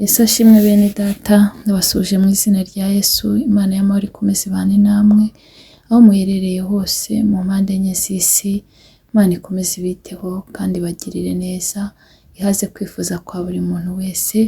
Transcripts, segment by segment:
Yesu ashimwe bene data, ndabasuhuje mu izina rya Yesu, Imana y'amahoro ikomeze ibane namwe, aho muherereye hose mu mpande enye z'isi, Imana ikomeze ibiteho kandi ibagirire neza, ihaze kwifuza kwa buri muntu wese.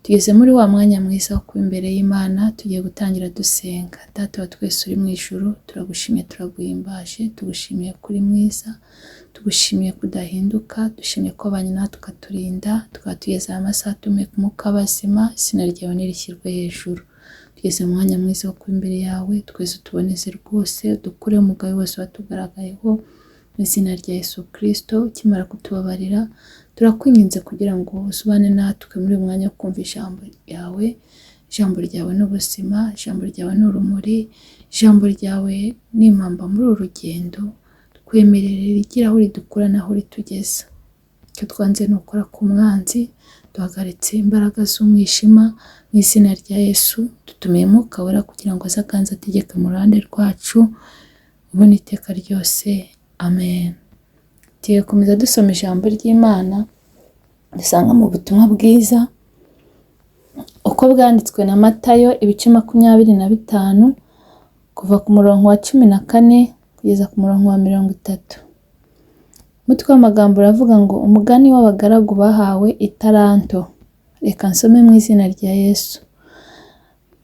Tugeze muri wa mwanya mwiza wo kuba imbere y'Imana, tugiye gutangira dusenga. Data wa twese uri mu ijuru, turagushimiye, turaguhimbaje, tugushimiye ko uri mwiza, tugushimiye kudahinduka, dushimye ko wabanye natwe ukaturinda, tukaba tugeze aya masaha duhumeka umwuka w'abazima, izina ryawe nirishyirwe hejuru. Tugeze mu mwanya mwiza wo kuba imbere yawe, twese utuboneze rwose, dukureho umugayo wose watugaragayeho, mu izina rya Yesu Kristo. Ukimara kutubabarira, turakwinginze kugira ngo usubane natwe muri uyu mwanya wo kumva ijambo ryawe. Ijambo ryawe ni ubuzima, ijambo ryawe ni urumuri, ijambo ryawe ni impamba muri uru rugendo. Twemerere rigire aho ridukura n'aho ritugeza. Icyo twanze ni ukora ku mwanzi, duhagaritse imbaraga z'umwijima mu izina rya Yesu. Dutumiye Umwuka Wera kugira ngo aze aganze ategeke mu ruhande rwacu, ubu n'iteka ryose. Amen. Tugiye gukomeza dusoma ijambo ry'Imana dusanga mu butumwa bwiza uko bwanditswe na Matayo, ibice 25, kuva ku murongo wa 14 kugeza ku murongo wa 30. Umutwe w'amagambo uravuga ngo umugani w'abagaragu bahawe italanto. Reka nsome mu izina rya Yesu.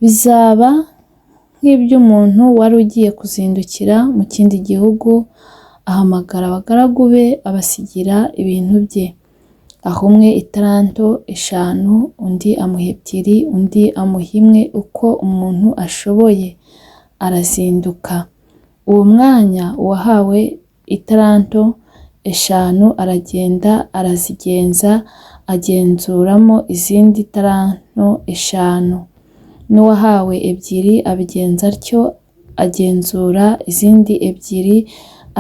Bizaba nk'iby'umuntu wari ugiye kuzindukira mu kindi gihugu, ahamagara abagaragu be abasigira ibintu bye. Aha umwe italanto 5, undi amuha 2, undi amuha 1, uko umuntu ashoboye, arazinduka. Uwo mwanya uwahawe italanto 5 aragenda arazigenza, agenzuramo izindi talanto 5. N'uwahawe 2 abigenza atyo, agenzura izindi 2,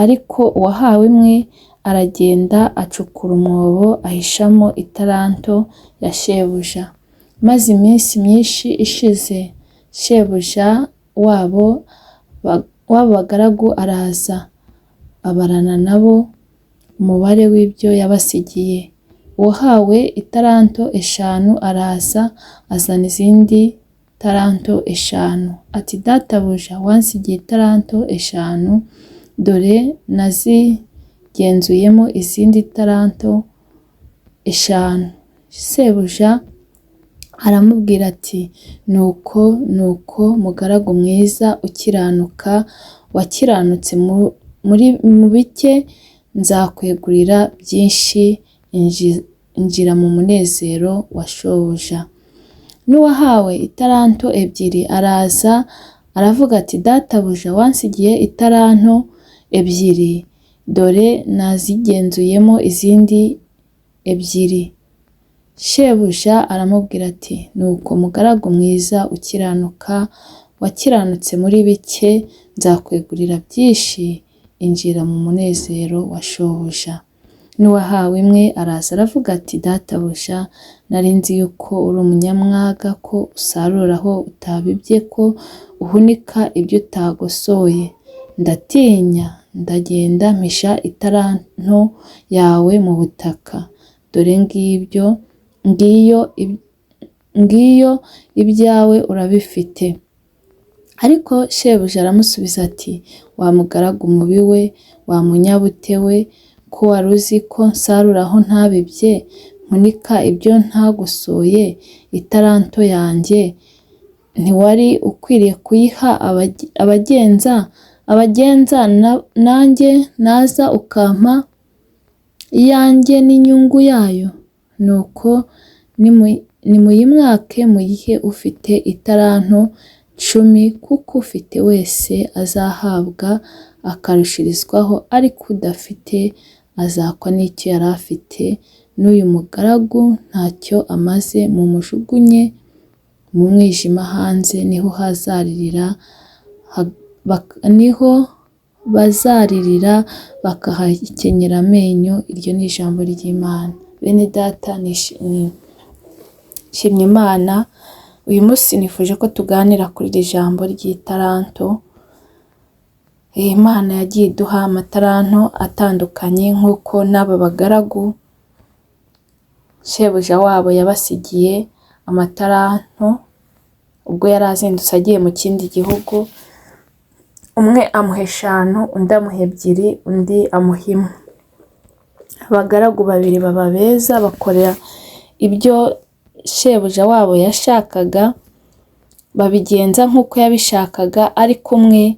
ariko uwahawe 1 aragenda acukura umwobo ahishamo italanto ya shebuja. Maze iminsi myinshi ishize, shebuja wabo bagaragu araza, abarana nabo umubare w'ibyo yabasigiye. Uwahawe italanto 5 araza, azana izindi talanto 5, ati databuja, wansigiye italanto 5, dore nazigenzuyemo izindi talanto 5. Sebuja aramubwira ati nuko nuko mugaragu mwiza ukiranuka, wakiranutse mu bike, nzakwegurira byinshi, injira mu munezero wa shobuja. N'uwahawe italanto 2 araza aravuga ati databuja, wansigiye italanto 2, dore nazigenzuyemo izindi 2. Shebuja aramubwira ati nuko mugaragu mwiza ukiranuka, wakiranutse muri bike, nzakwegurira byinshi, injira mu munezero wa shobuja. N'uwahawe 1 araza aravuga ati databuja, nari nzi yuko uri umunyamwaga, ko usarura aho utabibye, ko uhunika ibyo utagosoye. Ndatinya, ndagenda mpisha italanto yawe mu butaka, dore ngiyo ibyawe urabifite. Ariko shebuja aramusubiza ati wa mugaragu mubi we, wa munyabute we, ko wari uzi ko nsarura aho ntabibye, mpunika ibyo ntagosoye, italanto yanjye ntiwari ukwiriye kuyiha abagenza, nanjye naza ukampa iyanjye n'inyungu yayo? Nuko nimuyimwake muyihe ufite italanto 10, kuko ufite wese azahabwa akarushirizwaho, ariko udafite azakwa n'icyo yari afite. N'uyu mugaragu ntacyo amaze, mumujugunye mu mwijima hanze, niho bazaririra bakahakenyera amenyo. Iryo ni ijambo ry'Imana. Bene data, nshimye Imana. Uyu munsi nifuje ko tuganira kuri iri jambo ry'italanto. Imana yagiye iduha amatalanto atandukanye, nk'uko n'aba bagaragu shebuja wabo yabasigiye amataranto ubwo yari azindutse agiye mu kindi gihugu, umwe amuha 5, undi amuha 2, undi amuha 1. Abagaragu babiri baba beza, bakora ibyo shebuja wabo yashakaga, babigenza nk'uko yabishakaga, ariko umwe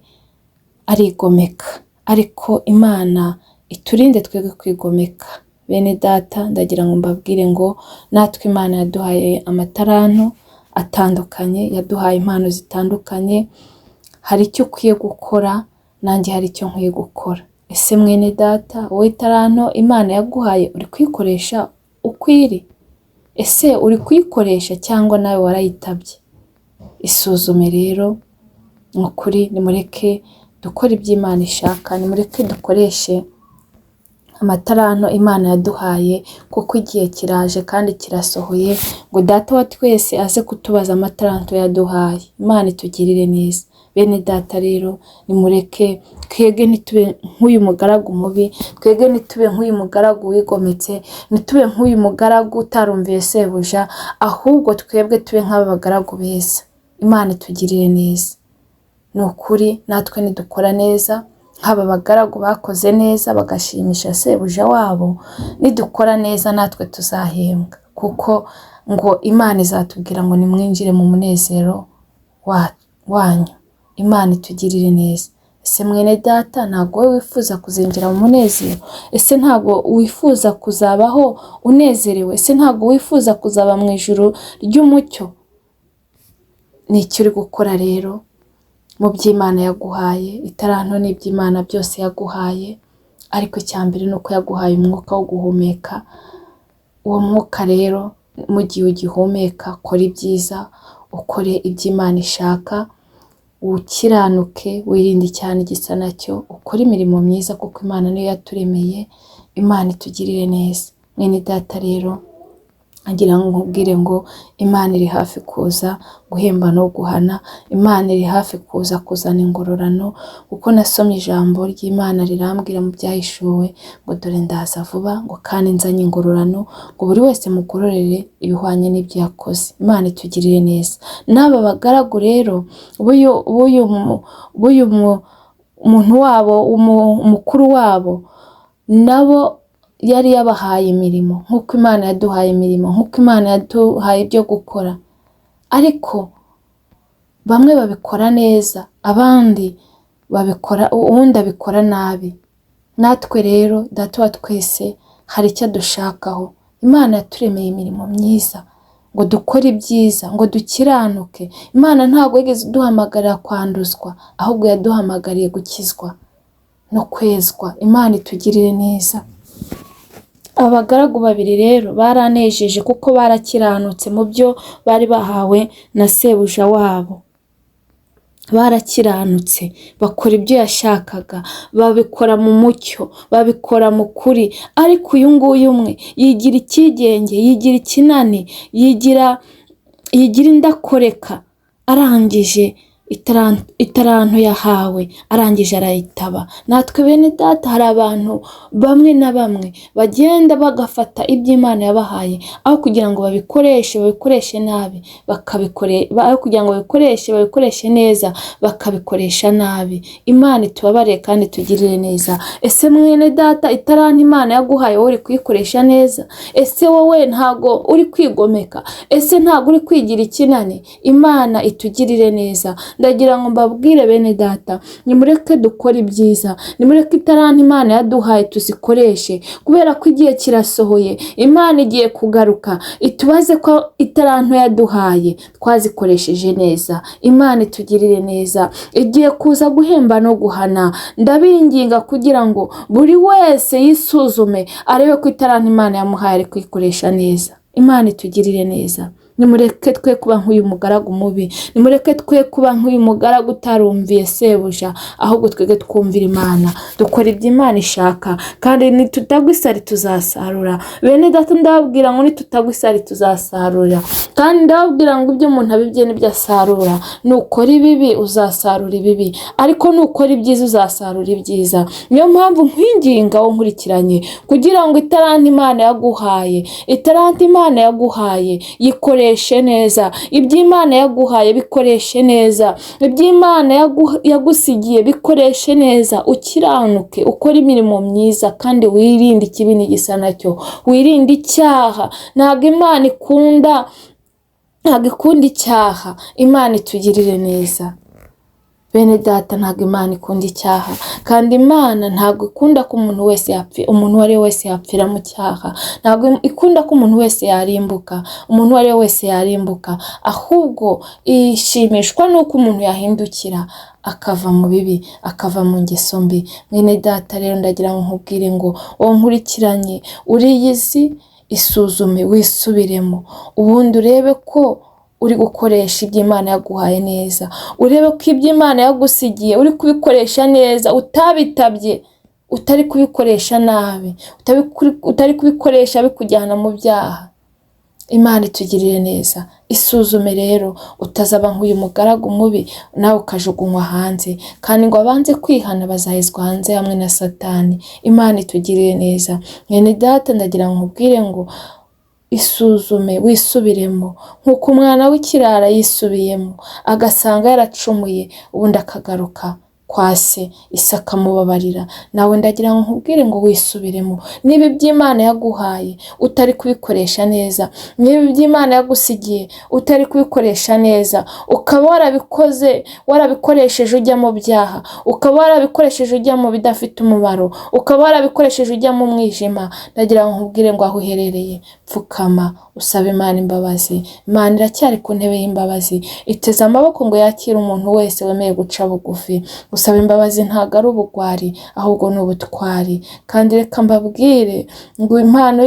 arigomeka. Ariko Imana iturinde twebwe kwigomeka. Bene data, ndagira ngo mbabwire ngo natwe Imana yaduhaye amataranto atandukanye, yaduhaye impano zitandukanye, hari icyo ukwiye gukora, nanjye hari icyo nkwiye gukora. Ese mwene data, wowe itaranto Imana yaguhaye uri kuyikoresha uko iri? Ese uri kuyikoresha cyangwa nawe warayitabye? Isuzume rero, ni ukuri nimureke dukore ibyo Imana ishaka, nimureke dukoreshe amataranto Imana yaduhaye, kuko igihe kiraje kandi kirasohoye ngo data wa twese aze kutubaza amataranto yaduhaye. Imana itugirire neza. Bene data rero, nimureke twebwe ntitube nk'uyu mugaragu mubi, twebwe ntitube nk'uyu mugaragu wigometse, ntitube nk'uyu mugaragu utarumviye sebuja, ahubwo twebwe tube nk'aba bagaragu beza. Imana itugirire neza. Ni ukuri natwe nidukora neza nk'aba bagaragu bakoze neza bagashimisha sebuja wabo, nidukora neza natwe tuzahembwa, kuko ngo Imana izatubwira ngo nimwinjire mu munezero wanyu. Imana itugirire neza. Ese mwene data, ntabwo wowe wifuza kuzinjira mu munezero? Ese ntabwo wifuza kuzabaho unezerewe? Ese ntabwo wifuza kuzaba mu ijuru ry'umucyo? Ni icyo uri gukora rero mu by'Imana yaguhaye. Itaranto ni iby'Imana byose yaguhaye, ariko icya mbere ni uko yaguhaye umwuka wo guhumeka. Uwo mwuka rero mu gihe ugihumeka, kora ibyiza, ukore ibyo Imana ishaka, ukiranuke, wirinde icyaha n'igisa nacyo, ukore imirimo myiza kuko Imana niyo yaturemeye. Imana itugirire neza. Mwene data rero, agira ngo nkubwire ngo Imana iri hafi kuza guhemba no guhana, Imana iri hafi kuza kuzana ingororano, kuko nasomye ijambo ry'Imana rirambwira mu byahishuwe ngo dore ndaza vuba, ngo kandi nzanye ingororano, ngo buri wese mugororere ibihwanye n'ibyo yakoze. Imana itugirire neza. N'aba bagaragu rero b'uyu muntu wabo, umukuru wabo, nabo yari yabahaye imirimo nk'uko Imana yaduhaye imirimo, nk'uko Imana yaduhaye ibyo gukora, ariko bamwe babikora neza, abandi babikora, uwundi abikora nabi. Natwe rero data wa twese hari icyo adushakaho. Imana yaturemeye imirimo myiza ngo dukore ibyiza, ngo dukiranuke. Imana ntabwo yigeze iduhamagarira kwanduzwa, ahubwo yaduhamagariye gukizwa no kwezwa. Imana itugirire neza. Abagaragu babiri rero baranejeje kuko barakiranutse mu byo bari bahawe na sebuja wabo. Barakiranutse, bakora ibyo yashakaga, babikora mu mucyo, babikora mu kuri. Ariko uyu nguyu umwe yigira icyigenge, yigira ikinani, yigira indakoreka, arangije itaranto yahawe arangije arayitaba. Natwe bene data, hari abantu bamwe na bamwe bagenda bagafata ibyo Imana yabahaye, aho kugira ngo babikoreshe babikoreshe nabi, aho kugira ngo babikoreshe babikoreshe neza, bakabikoresha nabi. Imana itubabarire kandi tugirire neza. Ese mwene data, itaranto Imana yaguhaye wowe uri kuyikoresha neza? Ese wowe ntago uri kwigomeka? Ese ntago uri kwigira ikinani? Imana itugirire neza. Ndagira ngo mbabwire bene data, nimureke dukore ibyiza, nimureke itaranto Imana yaduhaye tuzikoreshe, kubera ko igihe kirasohoye. Imana igiye kugaruka itubaze ko itaranto yaduhaye twazikoresheje neza. Imana itugirire neza. Igiye kuza guhemba no guhana. Ndabinginga kugira ngo buri wese yisuzume arebe ko itaranto Imana yamuhaye ari kuyikoresha neza. Imana itugirire neza. Nimureke twe kuba nk'uyu mugaragu mubi, nimureke twe kuba nk'uyu mugaragu utarumviye sebuja, ahubwo twebwe twumvira Imana, dukora ibyo Imana ishaka, kandi nitutagwa isari tuzasarura. Bene data, ndababwira ngo nitutagwa isari tuzasarura, kandi ndababwira ngo ibyo umuntu abibye nibyo asarura. Nukora ibibi uzasarura ibibi, ariko nukora ibyiza uzasarura ibyiza. Niyo mpamvu nkwinginga wowe nkurikiranye, kugira ngo itaranto Imana yaguhaye, itaranto Imana Imana yaguhaye yikoreshe neza, ibyo Imana yaguhaye bikoreshe neza, ibyo Imana yagusigiye bikoreshe neza, ukiranuke, ukore imirimo myiza kandi wirinde ikibi n'igisa nacyo, wirinde icyaha. Ntabwo Imana ikunda, ntabwo ikunda icyaha. Imana itugirire neza. Bene data, ntabwo Imana ikunda icyaha, kandi Imana ntabwo ikunda ko umuntu wese yapfi, umuntu uwo ari we wese yapfira mu cyaha. Ntabwo ikunda ko umuntu wese yarimbuka, umuntu uwo ari we wese yarimbuka, ahubwo ishimishwa n'uko umuntu yahindukira akava mu bibi, akava mu ngeso mbi. Mwene data rero, ndagira ngo nkubwire ngo wowe nkurikiranye uriyizi, isuzume, wisubiremo, ubundi urebe ko uri gukoresha ibyo Imana yaguhaye neza, urebe ko ibyo Imana yagusigiye uri kubikoresha neza, utabitabye, utari kubikoresha nabi, utari kubikoresha bikujyana mu byaha. Imana itugirire neza. Isuzume rero, utazaba nk'uyu mugaragu mubi, nawe ukajugunywa hanze. Kandi ngo abanze kwihana bazahezwa hanze hamwe na Satani. Imana itugirire neza. Mwene data, ndagira ngo nkubwire ngo isuzume, wisubiremo, nk'uko umwana w'ikirara yisubiyemo agasanga yaracumuye, ubundi akagaruka kwa se, ise akamubabarira. Nawe ndagira ngo nkubwire ngo wisubiremo. Niba iby'Imana yaguhaye utari kubikoresha neza, niba iby'Imana yagusigiye utari kubikoresha neza, ukaba warabikoze, warabikoresheje ujya mu byaha, ukaba warabikoresheje ujya mu bidafite umumaro, ukaba warabikoresheje ujya mu mwijima, ndagira ngo nkubwire ngo aho uherereye, pfukama usabe Imana imbabazi. Imana iracyari ku ntebe y'imbabazi, iteze amaboko ngo yakire umuntu wese wemeye guca bugufi. Gusaba imbabazi ntabwo ari ubugwari, ahubwo ni ubutwari. Kandi reka mbabwire ngo impano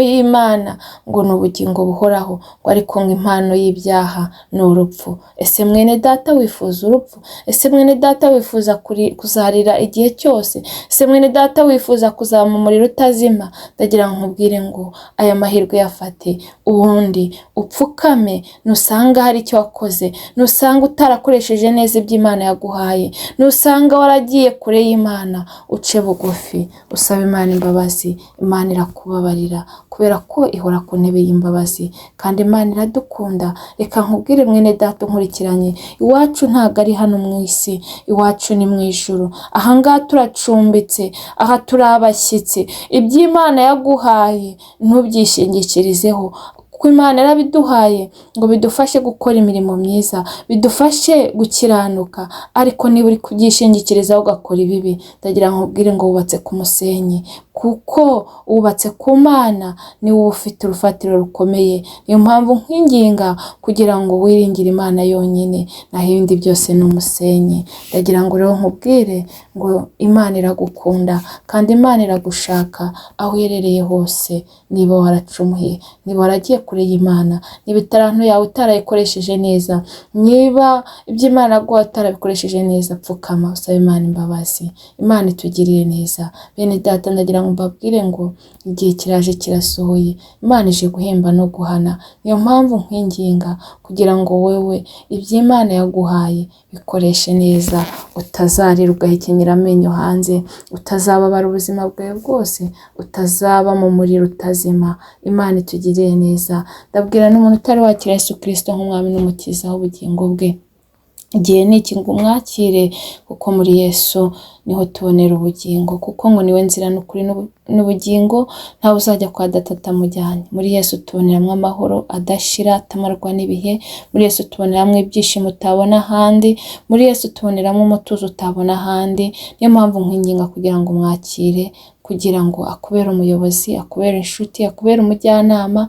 y'Imana ngo ni ubugingo buhoraho, ngo ariko ngo impano y'ibyaha ni urupfu. Ese mwene data wifuza urupfu? Ese mwene data wifuza kuzarira igihe cyose? Ese mwene data wifuza kuzaba mu muriro utazima? Ndagira ngo nkubwire ngo aya mahirwe yafate, ubundi upfukame. Nusanga hari icyo wakoze, nusanga utarakoresheje neza ibyo Imana yaguhaye, nusanga waragiye kure y'Imana, uce bugufi usabe Imana imbabazi. Imana irakubabarira kubera ko ihora ku ntebe y'imbabazi, kandi Imana iradukunda. Reka nkubwire mwene data unkurikiranye, iwacu ntabwo ari hano mu isi, iwacu ni mu ijuru. Ahangaha turacumbitse, aha turi abashyitsi. Ibyo Imana yaguhaye ntubyishingikirizeho, kuko Imana yarabiduhaye ngo bidufashe gukora imirimo myiza, bidufashe gukiranuka. Ariko niba uri kubyishingikirizaho ugakora ibibi, ndagira ngo nkubwire ngo wubatse ku musenyi, kuko wubatse ku Mana niwe uba ufite urufatiro rukomeye. Niyo mpamvu nkwinginga kugira ngo wiringire Imana yonyine, naho ibindi byose ni umusenyi. Ndagira ngo rero nkubwire ngo Imana iragukunda kandi Imana iragushaka aho uherereye hose. Niba waracumuye, niba waragiye kure y'Imana, niba italanto yawe utarayikoresheje neza, niba ibyo Imana yaguhaye utarabikoresheje neza, pfukama usabe Imana imbabazi. Imana itugirire neza. Bene data, ndagira ngo mbabwire ngo igihe kiraje, kirasohoye. Imana ije guhemba no guhana. Niyo mpamvu nkwinginga kugira ngo wewe ibyo Imana yaguhaye bikoreshe neza, utazarira ugahekenyera amenyo hanze, utazababara ubuzima bwawe bwose, utazaba mu muriro utazima. Imana itugirire neza. Ndabwira n'umuntu utari wakira Yesu Kristo nk'umwami n'umukiza w'ubugingo bwe, igihe ni iki ngo umwakire, kuko muri Yesu niho tubonera ubugingo, kuko ngo niwe nzira n'ukuri n'ubugingo, ntawe uzajya kwa data atamujyanye. Muri Yesu tuboneramo amahoro adashira, atamarwa n'ibihe. Muri Yesu tuboneramo ibyishimo utabona ahandi. Muri Yesu tuboneramo umutuzo utabona ahandi. Niyo mpamvu nkwinginga kugira ngo umwakire, kugira ngo akubere umuyobozi, akubere inshuti, akubere umujyanama,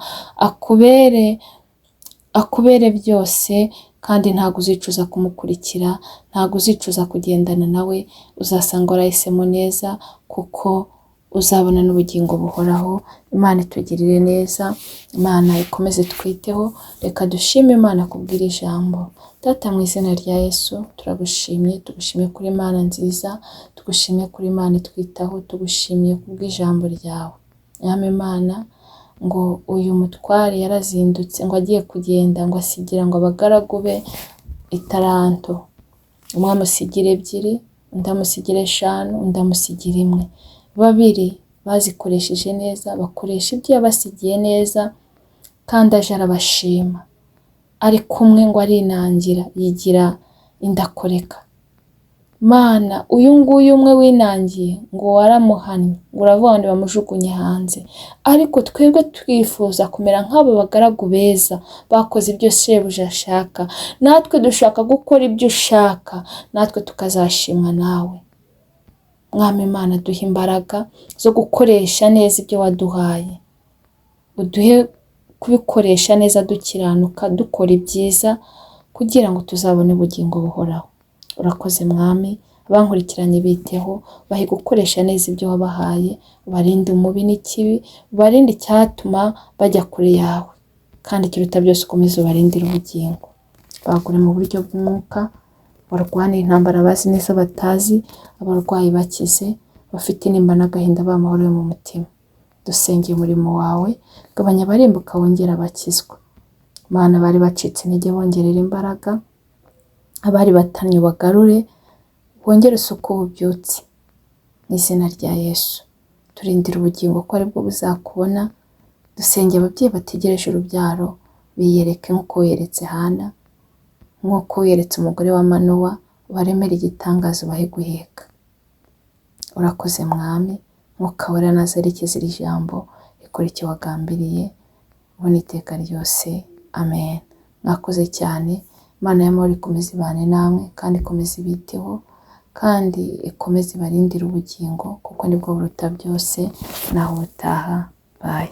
akubere byose. Kandi ntabwo uzicuza kumukurikira, ntabwo uzicuza kugendana nawe, uzasanga warahisemo neza, kuko uzabona n'ubugingo buhoraho. Imana itugirire neza, Imana ikomeze twiteho. Reka dushime Imana kubw'iri jambo. Data, mu izina rya Yesu turagushimye, tugushimiye kuri Imana nziza, tugushimiye kuri Imana itwitaho, tugushimiye kubw'ijambo ryawe. Mwami Imana, ngo uyu mutware yarazindutse ngo agiye kugenda, ngo asigira ngo abagaragu be italanto, umwe amusigira 2, undi amusigira 5, undi amusigira 1. Babiri Bazikoresheje neza, bakoresha ibyo yabasigiye neza, kandi aje arabashima. Ari kumwe ngo arinangira, yigira indakoreka. Mana, uyu nguyu umwe winangiye ngo waramuhannye, ngo uravuga ngo bamujugunye hanze. Ariko twebwe twifuza kumera nk'abo bagaragu beza bakoze ibyo shebuja ashaka. Natwe dushaka gukora ibyo ushaka, natwe tukazashimwa nawe. Mwami Imana, duhe imbaraga zo gukoresha neza ibyo waduhaye, uduhe kubikoresha neza dukiranuka, dukora ibyiza kugira ngo tuzabone ubugingo buhoraho. Urakoze Mwami, abankurikiranye biteho, bahe gukoresha neza ibyo wabahaye, ubarinde umubi n'ikibi, ubarinde icyatuma bajya kure yawe, kandi ikiruta byose ukomeze ubarindire ubugingo. Bagure mu buryo bw'umwuka, barwane intambara bazi neza batazi, abarwayi bakize, bafite intimba n'agahinda b'amahoro yo mu mutima. Dusengeye umurimo wawe, gabanya abarimbuka wongere abakizwa. Mana, bari bacitse intege bongerera imbaraga, abari batannye ubagarure, wongere usuke ububyutse. Mu izina rya Yesu, turindire ubugingo ko aribwo buzakubona. Dusengeye ababyeyi bategereje urubyaro, biyereke nk'uko wiyeretse Hana, nk'uko wiyeretse umugore wa Manowa, ubaremere igitangaza ubahe guheka. Urakoze Mwami, Mwuka Wera naze aherekeze iri jambo, rikore icyo wagambiriye, ubone iteka ryose. Amen. Mwakoze cyane, Imana y'amahoro ikomeze ibane namwe, kandi ikomeze ibiteho, kandi ikomeze ibarindire ubugingo, kuko nibwo buruta byose. Naho ubutaha, bye.